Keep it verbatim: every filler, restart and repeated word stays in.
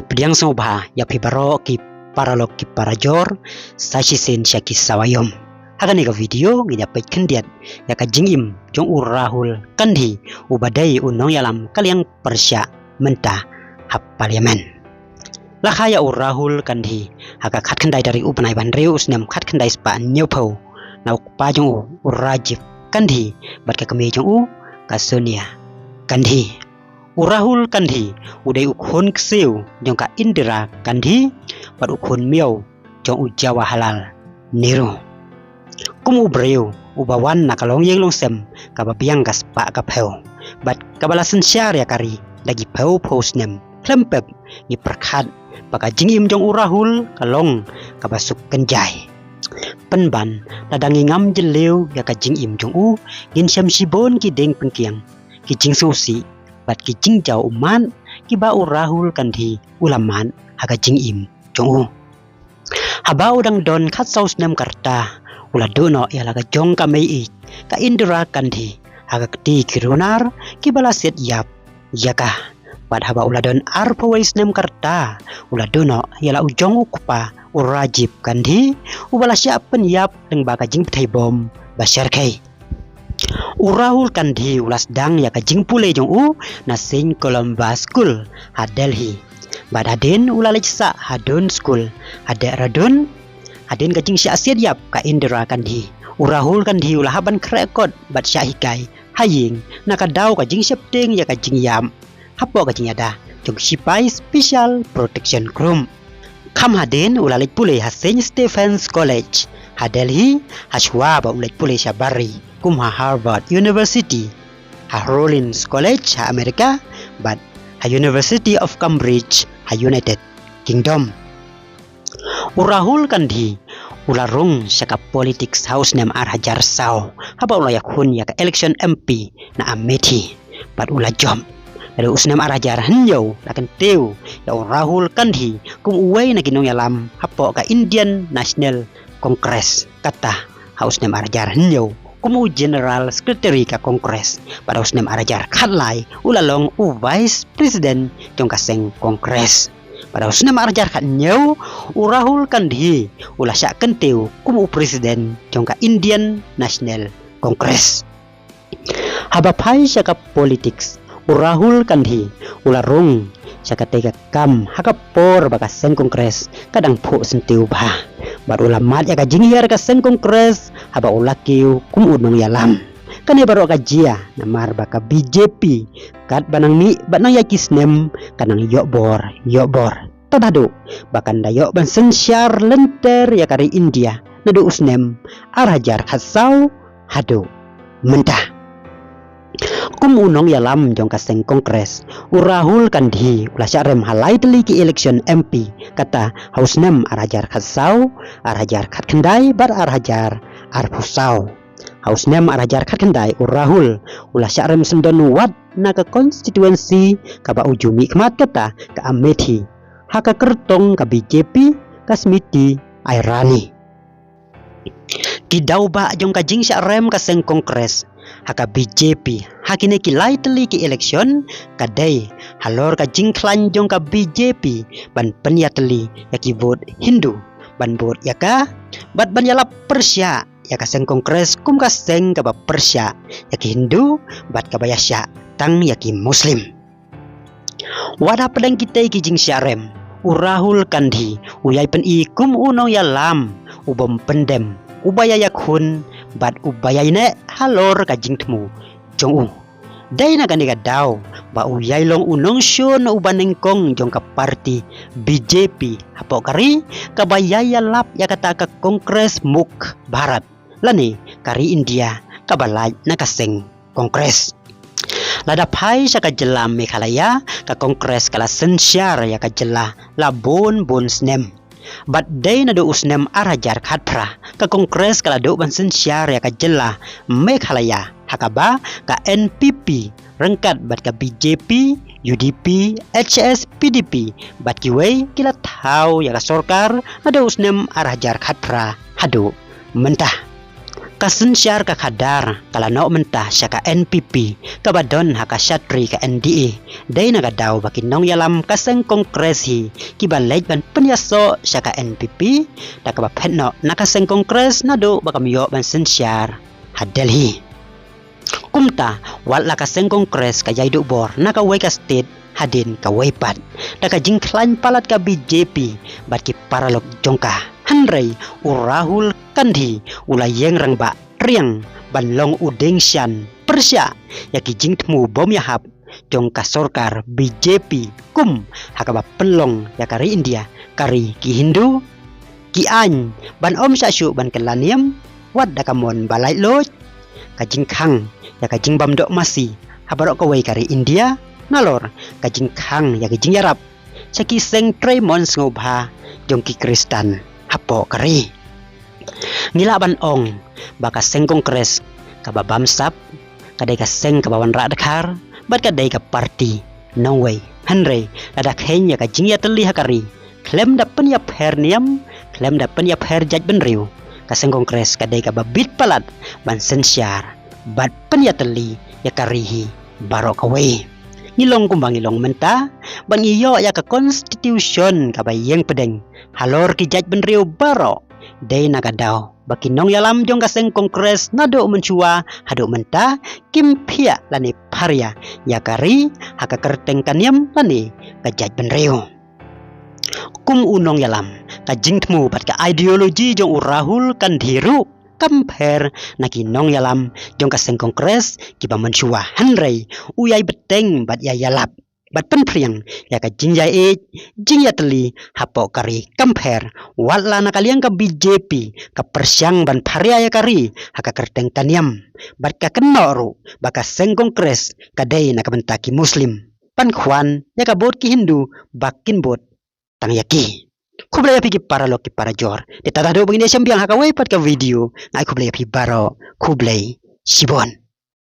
Pdiang sngewbha ïa phi baroh ki paralok ki parajor, sa shisien sha ki sawa ïom. Ha kane ka video ngin ïa peit khyndiat ïa ka jingim jong u Rahul Gandhi, uba dei u nongïalam ka liang pyrshah mynta ha Parliament. La kha ïa u Rahul Gandhi ha ka khatkhyndai tarik u bnai ba hynriew u snem khatkhyndai spah hynñiewphew na u kpa jong u, u Rajiv Gandhi, bad ka kmie jong u, ka Sonia Gandhi. U Rahul Gandhi u dei u khun ksiew jong ka Indira Gandhi bad u khun miaw jong u Jawaharlal Nehru. Kum u briew uba wan na ka longïing longsem kaba biang ka spah ka phew bad kaba la synshar ïa ka ri da ki phew phew snem, khlem pep ngi pyrkhat ba ka jingim jong u Rahul ka long kaba suk kynjai. Pynban, lada ngi ngam jylliew ïa ka jingim jong u, ngin shem shibun ki dieng pynkiang, ki jingsngewsih bad ki jingjaw ummat kiba u Rahul Gandhi u la mad ha ka jingim jong u. Haba u dang don khatsaw snem ka rta, u la duh noh ïa la ka jong ka mei ïeit, ka Indira Gandhi, ha ka kti ki runar kiba la siat ïap ïa ka. Bad haba u la don arphew wei snem ka rta, u la duh noh ïa la u jong u kpa, u Rajiv Gandhi, uba la shah pynïap lyngba ka jingpynthei bom ba syrkhei. U Rahul Gandhi u la sdang ïa ka jingpule jong u na Saint Columba School ha Delhi. Bad hadien u la leit sah ha Doon School ha Dehradun. Hadien ka jingshah siat ïap ka Indira Gandhi, u Rahul Gandhi u la hap ban khreh kot bad shah hikai ha ïing na ka daw ka jingsheptieng ïa ka jingïap hapoh ka jingïada jong ki sipai Special Protection Group. Kham hadien u la leit pule ha Saint Stephen's College ha Delhi, ha shuwa ba u leit pule shabar ri, kum ha Harvard University, ha Rollins College ha Amerika, bad ha University of Cambridge ha United Kingdom. U Rahul Gandhi u la rung sha ka politiks ha u snem ar hajar saw, haba u la ïakhun ïa ka election M P na Amethi, bad u la jop. Naduh u snem ar hajar hynñiew la kyntiew ïa u Rahul Gandhi kum uwei na ki nongïalam hapoh ka Indian National Congress, kata ha u snem ar hajar hynñiew kum u General Secretary ka Congress, bad ha u snem ar hajar khatlai u la long u Vice President jong ka seng Congress. Bad ha u snem ar hajar khathynñiew u Rahul Gandhi u la shah kyntiew kum u President jong ka Indian National Congress. Haba phai sha ka politiks, u Rahul Gandhi u la rung sha katei ka kam ha ka por ba ka seng Congress ka dang phuh syntiew bha. Bad u la mad ïa ka jinghiar ka seng Congress haba u la kiew kum u nongïalam. Kane baroh ka jia namar ba ka B J P katba nang mih bad nang ïaid ki snem ka nang ïoh bor ïoh bor, tad haduh ba kan da ïoh ban synshar lynter ïa ka ri India naduh u snem ar hajar khatsaw haduh mynta. Kum u nongïalam jong ka seng Congress, u Rahul Gandhi u la shah rem ha lai tylli ki election M P, kata ha u snem ar hajar khatsaw, ar hajar khatkhyndai bad ar hajar arphew saw. Ha u snem ar hajar khatkhyndai u Rahul u la shah rem syndon wat na ka constituency kaba u ju mihkhmat, kata ka Amethi, ha ka kyrtong ka B J P, ka Smriti Irani. Ki daw ba jong ka jingshah rem ka seng Congress ha ka B J P ha kine ki lai tylli ki election ka dei halor ka jingkhlaiñ jong ka B J P ban pynïatylli ïa ki vote Hindu, ban vote ïa ka, bad ban ïalap pyrshah ïa ka seng Congress kum ka seng kaba pyrshah ïa ki Hindu bad kaba ïashah tang ïa ki Muslim. Wat hapdeng kitei ki jingshah rem, u Rahul Gandhi u ïai pyni kum u nongïalam u bym pyndem, uba ïai ïakhun bad uba ïai neh halor ka jingthmu jong u. Dei na kane ka daw ba u ïai long u nongshun uba nyngkong jong ka party B J P hapoh ka ri, kaba ïai ïalap ïa kata ka Congress Mukt Bharat, lane ka ri India kaba lait na ka seng Congress. Lada phai sha ka jylla Meghalaya, ka Congress ka la synshar ïa ka jylla la bun bun snem. Bad dei naduh u snem ar hajar khatphra, ka Congress ka la duh ban synshar ïa ka jylla Meghalaya, ha kaba ka N P P ryngkat bad ka B J P, U D P, H S P D P bad kiwei ki la thaw ïa ka sorkar naduh u snem ar hajar khatphra haduh mynta. Ka synshar ka khadar ka la noh mynta sha ka N P P, kaba don ha ka shatri ka N D A. Dei na ka daw ba ki nongïalam ka seng Congress hi kiba leit ban pynïasoh sha ka N P P, da kaba phet noh na ka seng Congress naduh ba kam ïoh ban synshar ha Delhi. Kumta, wat la ka seng Congress ka ïai duh bor na kawei ka state hadien kawei pat, da ka jingkhlaiñ palat ka B J P bad ki paralok jong ka. Hynrei u Rahul Gandhi u la ïeng rangbah riang ban long u dieng shan pyrshah ïa ki jingthmu bym ïahap jong ka sorkar B J P, kum ha kaba pynlong ïa ka ri India ka ri ki Hindu. Ki aiñ ban ym shah shuh ban kylla niam wat da ka mon ba laitluid, ka jingkhang ïa ka jingbym doh masi ha baroh kawei ka ri India, nalor ka jingkhang ïa ka jingïarap sha ki seng trei mon sngewbha jong ki Khristan hapoh ka ri. Ngi lah ban ong ba ka seng Congress kaba bamsap ka dei ka seng kaba wanrah dkhar bad ka dei ka party nongwei. Hynrei lada kheiñ ïa ka jingïatylli ha ka ri, khlem da pynïapher niam, khlem da pynïapher jaitbynriew, ka seng Congress ka dei kaba bit palat ban synshar bad pynïatylli ïa ka ri hi baroh kawei. Ngi long kumba ngi long mynta, bad ngi ïoh ïa ka constitution kaba ïeng pdeng halor ki jaitbynriew baroh. Dei na ka daw ba ki nongïalam jong ka seng Congress naduh mynshuwa haduh mynta kim phiah lane pharia ïa ka ri ha ka kyrteng ka niam lane ka jaitbynriew. Kum u nongïalam, ka jingthmu bad ka ideology jong u Rahul Gandhi ruh kam pher na ki nongïalam jong ka seng Congress kiba mynshuwa, hynrei u ïai bteng bad ïai ïalap bad pynphriang ïa ka jingïaieit jingïatylli hapoh ka ri. Kam pher, wat la na ka liang ka B J P ka pyrshang ban pharia ïa ka ri ha ka kyrteng ka niam, bad ka kynnoh ruh ba ka seng Congress ka dei na ka bynta ki Muslim, ban khwan ïa ka vote ki Hindu ba kin vote tang ïa ki. Khublei ïa phi ki paralok ki parajor. Te tat haduh ba ngin ïashem biang ha kawei pat ka video, nga ai khublei ïa phi baroh. Khublei shibun.